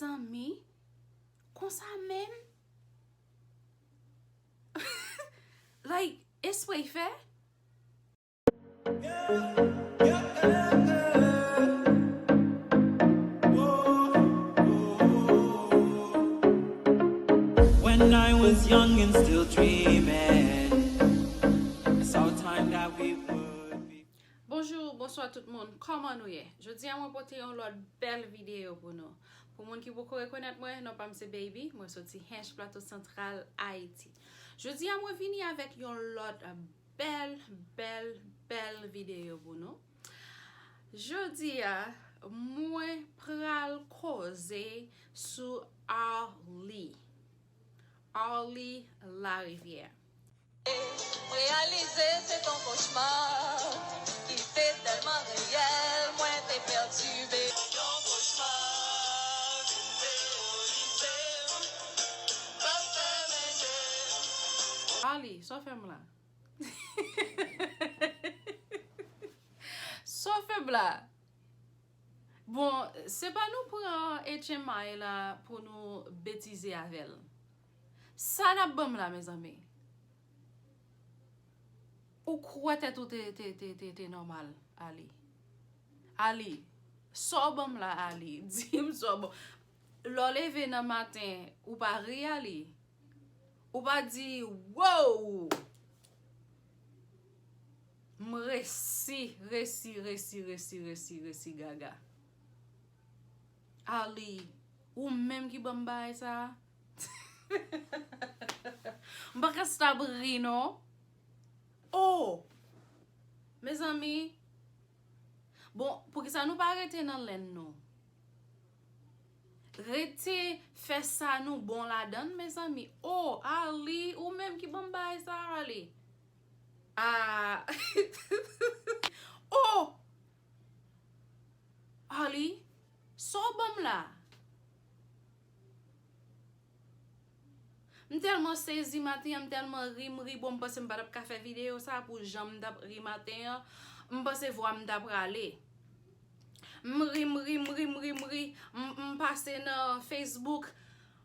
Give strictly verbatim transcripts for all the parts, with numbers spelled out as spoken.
Zanmi, konsa menm? Like, espre y fè? When I was young and still dreaming, I saw a time that we would be. Bonjou, bonswa tout moun, kòman nou ye? Jodi a mwen pote yon lòt bèl videyo pou nou. Pou moun ki poko rekonèt mwen, non pa m se Baby, mwen soti Hinche Plato Santral, Ayiti. Jodi a mwen vini avèk yon lòt bèl, bèl, bèl videyo pou nou. Jodi a, mwen pral koze sou Arly. Arly Larivière. M reyalize se t on kochma ki te tèlman reyèl, mwen te pètibe. Yon kochma vin teworize m, m pa fèmen je m. Arly, sa w fè m la? Sa w fè m la? Bon, se pa nou pran H M I la pou nou betize avè l. Sa n ap ban m la, mezanmi? Ou kwè tèt ou te, te, te, te, te nòmal, Arly? Arly, sa w ban m la, Arly? Di m sa w ban. Lè w leve nan maten, ou pa ri, Arly? Ou pa di, wow! M resi, resi, resi, resi, resi, resi gaga. Arly, ou menm ki ban m bagay sa a? M pa ka stop ri non. Oh! Mezanmi, bon, poukisa nou pa rete nan lèn nou? Rete fè sa nou bon ladann, mezanmi. Oh, Arly, ou menm ki ban m bagay sa, Arly. Ah. Oh! Arly, sa w ban m la? M tèlman sezi maten an, m tèlman ri, m ri, bon, m panse m pa t ap ka fè videyo sa pou jan m t ap ri maten an. M panse vwa m ta prale. M ri, m ri, m ri, m ri, m ri. M, m pase nan Facebook.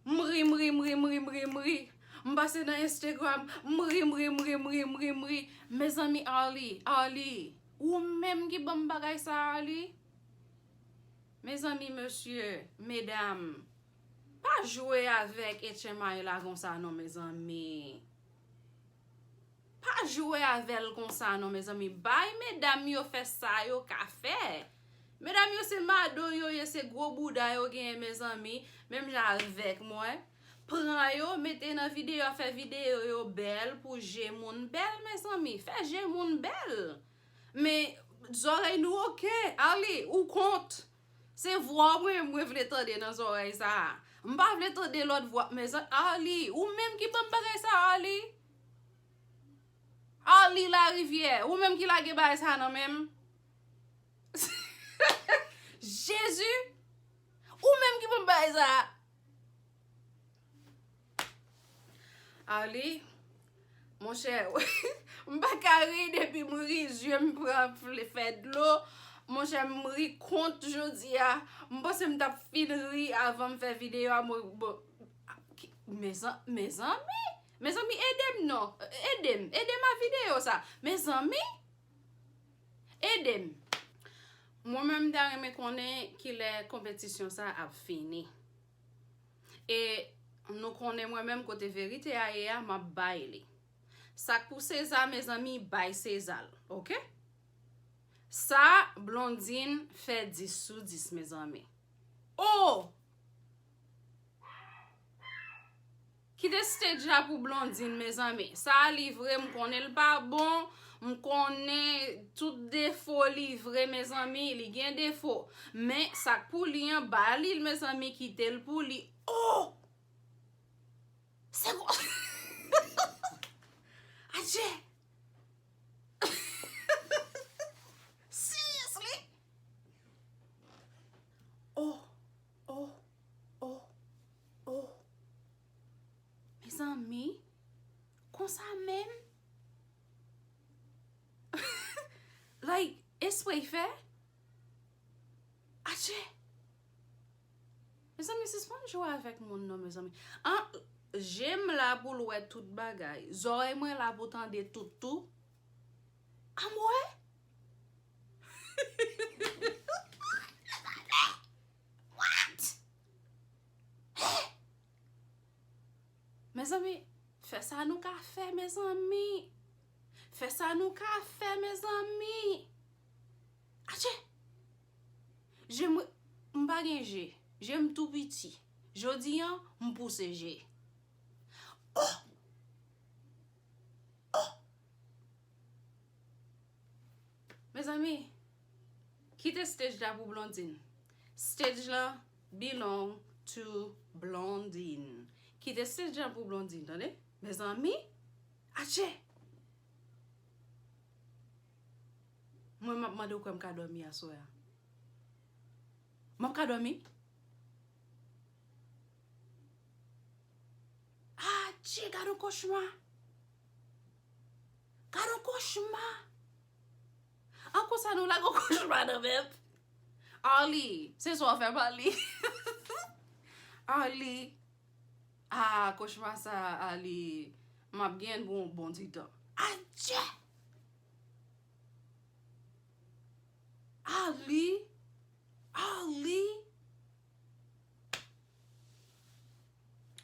M ri, m ri, m ri, m ri, m ri, m ri. M pase nan Instagram. M ri, m ri, m ri, m ri, m ri, m ri. Mezanmi, Arly, Arly, ou menm ki ban m bagay sa, Arly? Mezanmi, mesye, medam, pa jwe avèk H M I la konsa non, mezanmi. Pa jwe avè l konsa non, mezanmi. Bay medam yo fè sa yo ka fè. Medam yo se mado yo ye, se gwo bouda yo genyen, mezanmi. Menm jan avèk mwen. Pran yo, mete nan videyo, fè videyo yo bèl pou je moun bèl, mezanmi. Fè je moun bèl. Men zòrèy nou oke. Arly, ou kont. Se vwa w mwen, mwen vle tande nan zòrèy sa a. M pa vle tande lòt vwa. Mezanmi, Arly, ou menm ki ban m bagay sa, Arly? Arly Larivière, ou menm ki lage bagay sa nan men m? Jezi! Ou menm ki ban m bagay sa? Arly, monchè, m pa ka ri, depi m ri, zye m pran fle-, fè dlo. Monchè, m ri kont jodi a. M panse m t ap fin ri avan m fè videyo a. Mwen, bon, ki, mezan-, mezanmi, mezanmi, ede m non. Ede m, ede m ak videyo sa. Mezanmi, ede m. Mwen menm, m ta renmen konnen kilè konpetisyon sa ap fini. E nou konnen mwen menm kote verite a ye a, m ap bay li. Sa k pou Seza, mezanmi, bay Seza l, oke? Sa, Blondine fè dis sou dis, mezanmi. Oh! Kite stage la pou Blondine, mezanmi. Sa a li vre, m konnen l pa bon. M konnen tout defo li vre, mezanmi. Li gen defo. Men, sa k pou li an, ba li l, mezanmi, kite l pou li. Oh! Se gwo. Adje! Seriously? Oh, oh, oh, oh. Mezanmi, konsa menm? Like, espre y fè? Adje! Mezanmi, sispann jwe avèk moun non, mezanmi. An, je m la pou l wè tout bagay. Zòrèy mwen la pou tande tout tou. Anmwe! What? Mezanmi, fè sa nou ka fè, mezanmi. Fè sa nou ka fè, mezanmi. Atchè! Je m, m pa gen je. Je m tou piti. Jodi an, m pouse je. Oh! Oh! Mezanmi, kite stage la pou Blondine. Stage la belong to Blondine. Kite stage la pou Blondine, tande? Mezanmi, atchè! Mwen, m ap mande w kwè m ka dòmi aswè a. M ap ka dòmi? Adje, gad yon kochma! Gad yon kochma! An konsa nou lage yon kochma nan menm. Arly, se sa w fè m, Arly. Arly. Ah, kochma sa, Arly. M ap genyen l pou yon bon ti tan. Adje! Arly. Arly.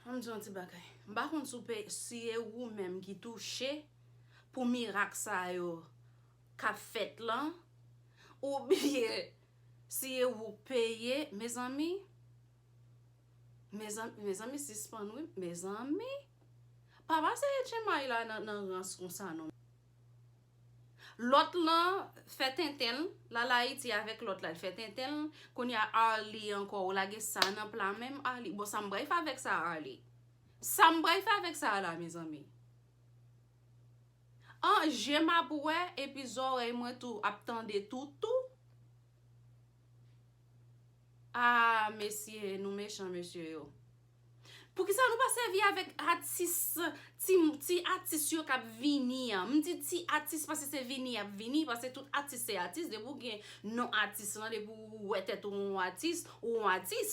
Ann m di yon ti bagay. M pa konn si w pe, si e ou menm ki touche pou mirak sa yo k ap fèt lan, oubyen si e ou k peye, mezanmi. Mezanmi, mezanmi, sispann wi, mezanmi. Pa pase H M I la nan, nan rans konsa non. Lòt lan fè tenten l, l al Ayiti avèk lòt la, l fè tenten l. Kounye a Arly ankò, ou lage sa nan pla menm, Arly. Bon, sa m pral fè avèk sa, Arly? Sa m pral fè avèk sa la, mezanmi? An, je m ap wè, epi zòrèy mwen tou ap tande tou, tou. Ah, mesye, nou mechan, mesye yo. Poukisa nou pa sèvi avèk atis, ti, ti atis yo k ap vini an? M di ti atis paske se vini y ap vini, paske tout atis se atis. Depi w gen non atis lan, depi w wè tèt ou yon atis, ou yon atis.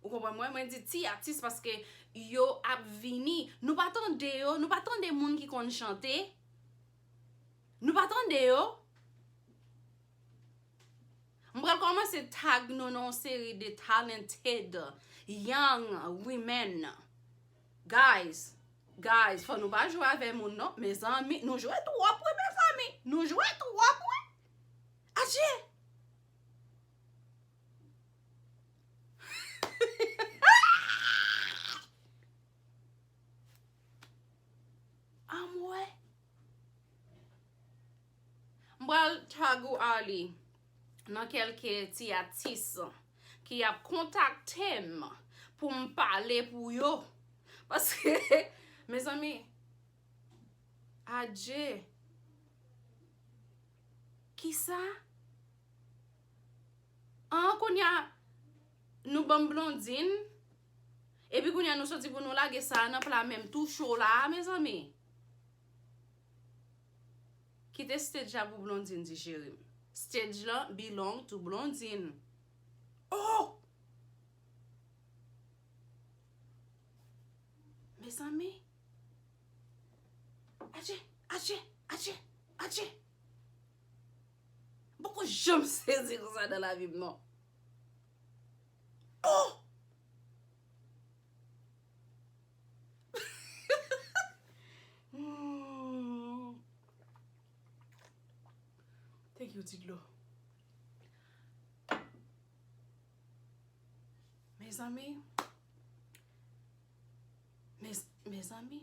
Ou konprann mwen? Mwen di ti atis paske yo ap vini. Nou pa tande yo, nou pa tande moun ki konn chante. Nou pa tande yo. M pral kòmanse tag nou nan yon seri de talented young women. Guys, guys, fò nou pa jwe avè moun non. Mezanmi, nou jwe twòp wi, mezanmi. Nou jwe twòp wi. Adje! Anmwe. M pral tag ou, Arly, nan kèlke ti atis ki ap kontakte m pou m pale pou yo. Paske, mezanmi, adje. Kisa? An, kounye a, nou ban m Blondine. Epi kounye a, nou soti pou nou lage sa a nan pla menm tou cho la a, mezanmi. Kite stage la pou Blondine, ti cheri m. Stage la belong to Blondine. Oh! Mezanmi. Adje, adje, adje, adje. M poko janm sezi konsa nan lavi m non. Oh! Hmm. Thank you, ti dlo. Mezanmi, mez-, mezanmi,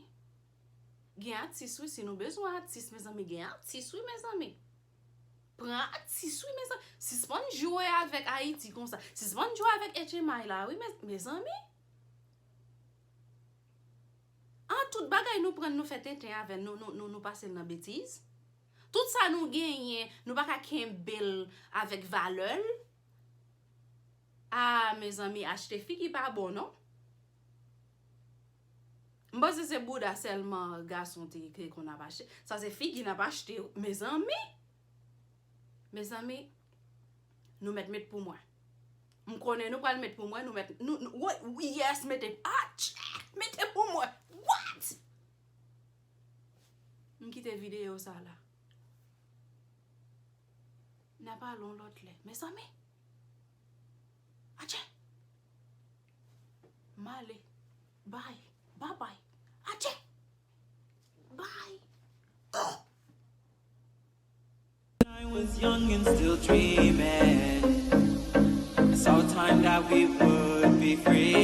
gen atis wi, si nou bezwen atis, mezanmi, gen atis wi, mezanmi. Pran atis wi, mezanmi. Sispann jwe avèk Ayiti konsa. Sispann jwe avèk H M I la wi, mez-, mezanmi. An, tout bagay nou pran, nou fè tenten avè l, nou, nou, nou, nou pase l nan betiz. Tout sa nou genyen, nou pa ka kenbe l avèk valè l. Ah, mezanmi, achte figi pa bon non. M panse se bouda sèlman gason te, te konn ap achte. Sa se figi n ap achte, mezanmi. Mezanmi, nou mèt met pou mwen. M konnen nou pral met pou mwen, nou met, nou, nou, wi, wi, yes, mete, atchè, mete pou mwen, what? M kite videyo sa la. N a pale yon lòt lè. Mezanmi. Atchè. M ale. Bye. Bye bye. Atchè. Bye. I was young and still dreaming. I saw time that we would be free.